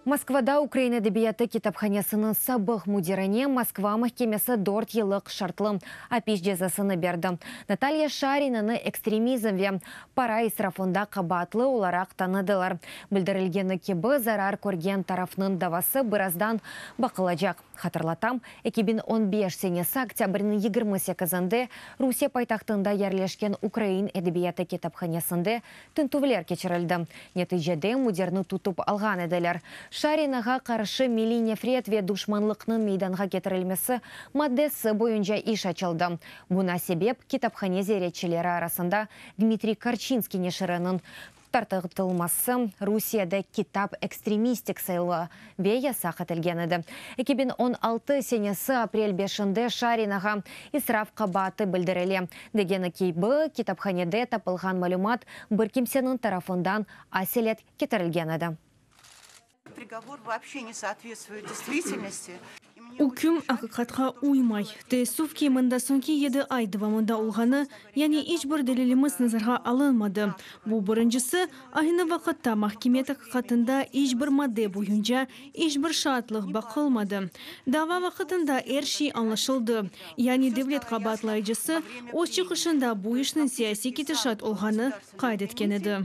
Moskvada Ukrain edebiyatı kitaphanesiniñ sabıq müdirine Moskva mahkemesi dört yıllıq şartlı apis cezasını berdi. Natalya Şarinanı ekstremizm ve para israfında qabaatlı olaraq tanıdılar. Bildirilgeni kibi, zarar körgen tarafnıñ davası birazdan baqılacaq. Hatırlatam, 2015 senesi oktâbrniñ 28-inde Rusiye paytahtında yerleşken Ukrain edebiyatı kitaphanesinde tintüvler keçirildi. Neticede müdirni tutıp alğan ediler. Şarinağa qarşı milliy nefret ve duşmanlıqnıñ meydanğa ketirilmesi maddesi boyunca iş açıldı. Buña sebep, kitaphane ziyaretçileri arasında Dmitriy Korçinskiy neşiriniñ tarqatılması, Rusiyede kitap ekstremistik sayıla ve yasaq etilgen edi. 2016 senesi aprel 5-inde Şarinağa israf qabaatı bildirile. Degeni kibi, kitaphanede tapılğan malümat bir kimseniñ tarafından aselet ketirilgen edi. Приговор вообще не соответствует действительности. Üküm aqiqatqa uymay. Teessüf ki, mında soñki 7 ay devamında olğanı, yani iç bir delilimiz nazarğa alınmadı. Bu birincisi, aynı vaqıtta mahkeme taqiqatında iç bir madde boyunca iç bir şaatlıq baqılmadı. Dava vaqtında er şey añlaşıldı. Yani devlet qabaatlayıcısı öz çıqışında bu işniñ siyasiy ketişat olğanı qayd etken edi.